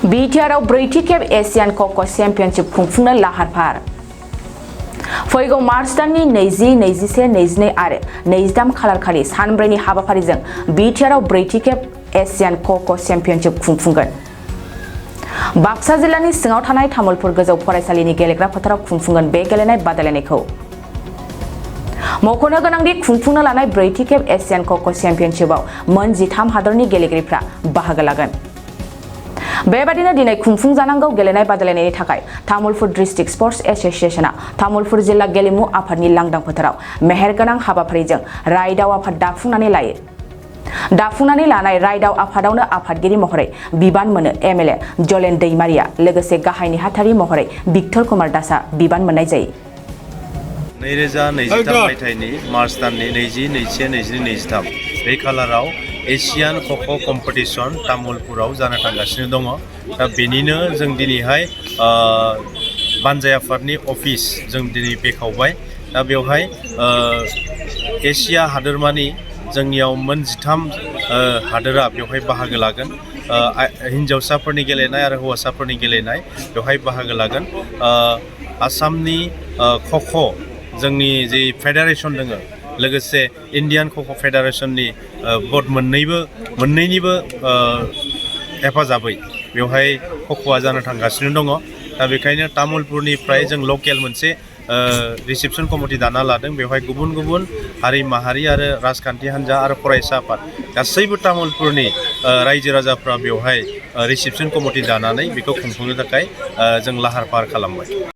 बिटिआरआव ब्रैथि खेब एशियान ख'ख' चेम्पियनशिप खुंफुंनो लाहार फाहार। फैगौ मार्च दाननि 20, 21, 22 आरो 23 खालारखालि सानब्रैनि हाबाफारिजों बिटिआरआव ब्रैथि खेब एशियान ख'ख' चेम्पियनशिप खुंफुंगोन। बाक्सा जिल्लानि सिङाव थानाय तामुलपुर गोजौ फरायसालिनि गेलेग्रा फोथाराव खुंफुंगोन बे गेलेनाय बादायलायनायखौ। मख'नो गोनांदि खुंफुंनो लानाय ब्रैथि खेब एशियान ख'ख' चेम्पियनशिपआव मोन 13 हादरनि गेलेगिरिफ्रा बाहागो लागोन। बेबादिनो दिनै खुंफुंजानांगौ गेलेनाय बादायलायनायनि थाखाय तामुलपुर डिस्ट्रिक्ट स्पर्ट्स एसोसिएशनआ तामुलपुर जिल्ला गेलेमु आफादनि लांदां फोथाराव मेहेरगोनां हाबाफारिजों रायदाव आफाद दाफुंनानै लायो। दाफुंनानै लानाय रायदाव आफादावनो आफादगिरि महरै बिबान मोनो एमएलए जलेन दैमारिया, लोगोसे गाहाय नेहाथारि महरै भिक्टर कुमार दासआ बिबान मोननाय जायो। 2023 मायथाइनि मार्च दाननि 20, 21, 22, 23 बे खालाराव एशियान ख'ख' कम्पिटिशन तामुलपुराव जानो थांगासिनो दङ। दा बेनिनो जों दिनैहाय बानजाय आफादनि अफिस जों दिनै बेखेवबाय। दा बेवहाय एसिया हादोरमानि जोंनियाव मोन 13 हादोरा बेवहाय बाहागो लागोन। हिन्जावसाफोरनि गेलेनाय आरो हौवासाफोरनि गेलेनाय बेवहाय बाहागो लागोन। आसामनि ख'ख' जोंनि जि फेडारेसन दङ, लोगोसे इन्डियान ख'ख' फेडारेसननि बर्ड मोननैनिबो हेफाजाबै बेवहाय ख'ख'आ जानो थांगासिनो दङ। दा बेखायनो तामुलपुरनिफ्राय जों लकेल मोनसे रिसेपसन कमिटि दाना लादों। बेवहाय गुबुन गुबुन हारि माहारि आरो राजखान्थि हान्जा आरो फरायसा आफाद गासैबो तामुलपुरनि रायजो राजाफ्रा बेवहाय रिसेपसन कमिटि दानानै बेखौ खुंफुंनो थाखाय जों लाहार फाहार खालामबाय।